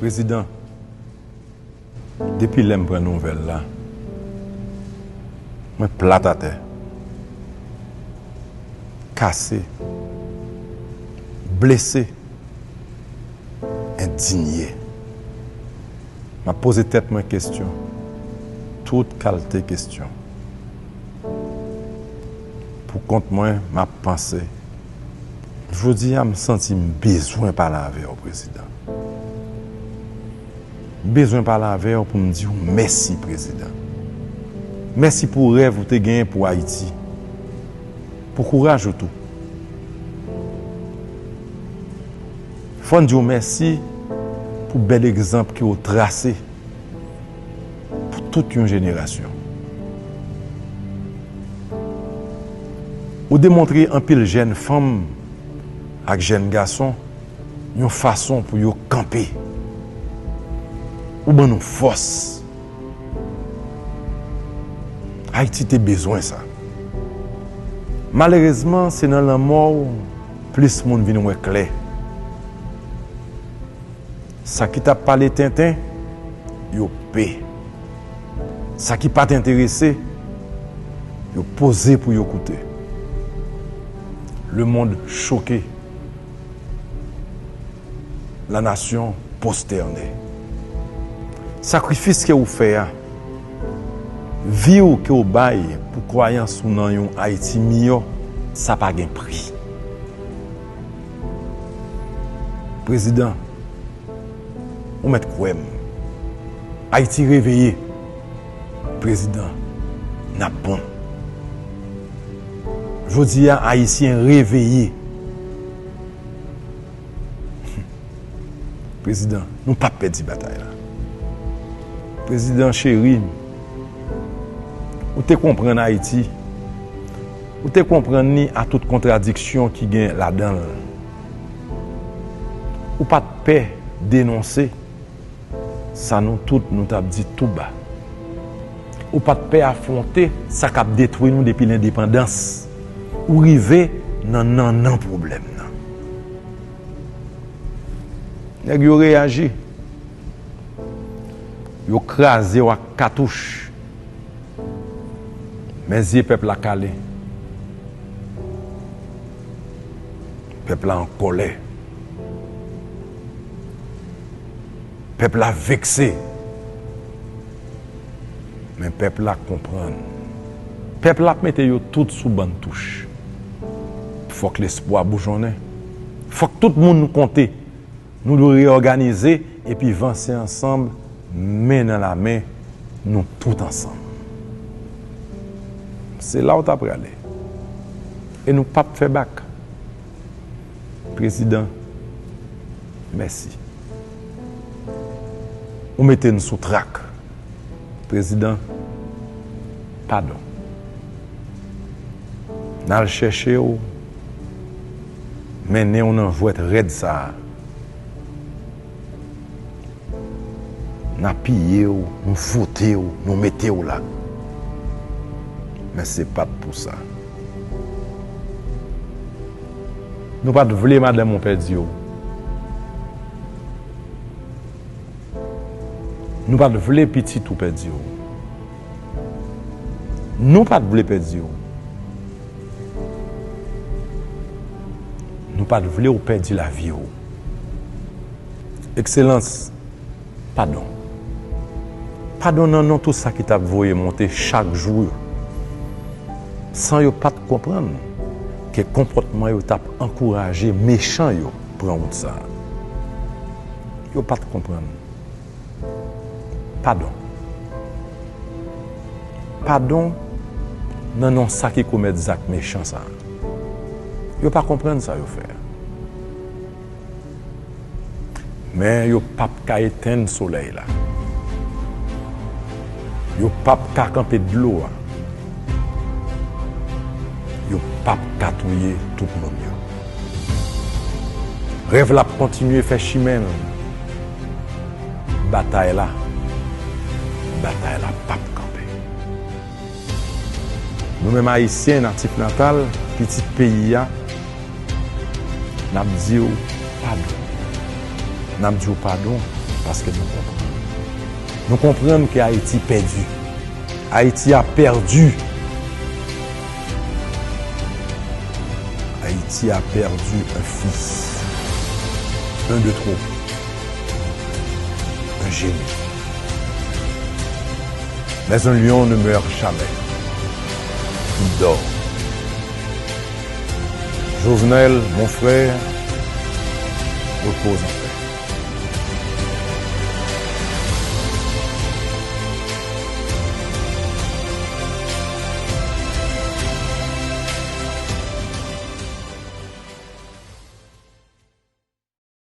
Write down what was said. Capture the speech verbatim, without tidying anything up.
Prezidan, depi lè m pran nouvèl la, mwen plat atè, kase, blese, endinye. M ap poze tèt mwen kesyon, tout kalte kesyon. Pou kont mwen, m ap panse. Jodi a, m santi m bezwen pale avè w, Prezidan. M bezwen pale avè w pou m di w mèsi, Prezidan. Mèsi pou rèv ou te genyen pou Ayiti. Pou kouraj ou tou. Fò n di w mèsi pou bèl egzanp ke w trase pou tout yon jenerasyon. Ou demontre anpil jèn fanm ak jèn gason yon fason pou yo kanpe. Ou ban nou fòs. Ayiti te bezwen sa. Malerezman, se nan lanmò w plis moun vin wè klè. Sa ki t ap pale tenten, yo pe. Sa ki pa t enterese, yo poze pou yo koute. Le monde choqué. La nation prosternée. Sakrifis ke ou fè a, vi w ke w bay pou kwayans ou nan yon Ayiti miyò, sa pa gen pri. Prezidan, ou mèt kwè m. Ayiti reveye. Prezidan, n ap bon. Jodi a, Ayisyen reveye. Prezidan, nou p ap pèdi batay la. Prezidan cheri, ou te konprann Ayiti. Ou te konprann li a tout kontradiksyon ki gen ladan l. Ou pa t pè denonse sa nou tout nou t ap di tou ba. Ou pa t pè afwonte sa k ap detwi nou depi lendepandans. Ou rive nan nannan pwoblèm nan. Nèg yo reyaji. Yo kraze w ak katouch. Men zye pèp la kale. Pèp la an kòlè. Pèp la vekse. Men pèp la konprann. Pèp la ap mete yo tout sou bann touch. Fòk lespwa boujonnen. Fòk tout moun konte. Nou dwe reyòganize epi vanse ansanm, men nan lamen, nou tout ansanm. Se la w ta prale. E nou p ap fè bak. Prezidan, mèsi. Ou mete n sou trak. Prezidan, padon. N al chèche w, mennen w nan jwèt rèd sa a. N apiye w, nou vote w, nou mete w la. Men se pa t pou sa. Nou pa t vle madanm ou pèdi w. Nou pa t vle pitit ou pèdi w. Nou pa t vle pèdi w. Nou pa t vle w pèdi lavi w. Ekselans, padon. Padon nan non tout sa ki t ap voye monte chak jou yo. San yo pa t konprann ke konpòtman yo t ap ankouraje mechan yo pran wout sa a. Yo pa t konprann. Padon. Padon nan non sa ki komèt zak mechan sa a. Yo pa konprann sa yo fè a. Men yo p ap ka etenn solèy la. Yo p ap ka kanpe dlo a. Yo p ap ka touye tout moun yo. Rèv la ap kontinye fè chimen l. Batay la, batay la p ap kanpe. Nou menm Ayisyen natif natal, pitit peyi a, n ap di w padon. N ap di w padon, Paske nou konprann. Nou konprann ke Ayiti pèdi. Ayiti a pèdi. Ayiti a pèdi un fils. Un de trop. Un génie. Mais un lion ne meurt jamais. Il dort. Jovenel, mon frère, repose en paix.